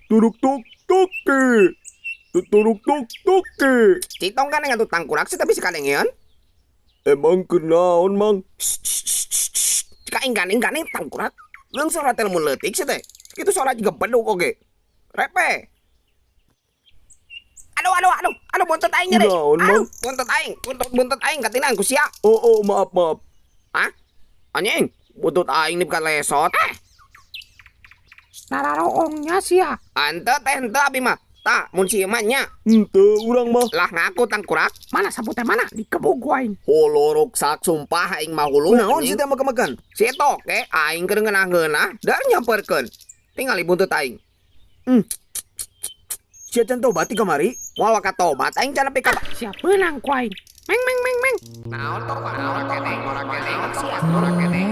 Turuk tuk toke. Tuturuk tuk toke. Citong kan atuh, tangkurak sih, tapi sekadengeun. Emang kunaon, Mang? Cik aing gandeng-gandeng, tangkurak. Leung suara teh lamun leutik sih teh. Kitu suara juga beduk oge. Repe. Aduh, aduh, aduh, aduh, buntut aing nyeri. Kunaon, Aduh, Mang? Buntut aing, buntut, buntut aing katinaan ku sia. Oh, maaf, maaf. Hah? Anjing, buntut aing nih bukan lesot. Eh. Nararoongnya sia. Ante teh henteu, abi mah. Tah, mun si mah nya. Henteu urang mah. Lah, ngaku, tangkurak. Mana sapu teh, mana? Digebug ku aing. Hulu ruksak, sumpah aing mah hulu. Kunaon anjing. sih teh makan-makan? Si toke aing keur ngeunah-ngeunah dar nyamperkeun. Tingali buntut aing. Sia can tobat ti kamari? Moal waka tobat aing can nepi ka Sia peunang ku aing. Meng meng meng meng. Naon tobat? Naon keneh? Ora keneh. Sia ora keneh.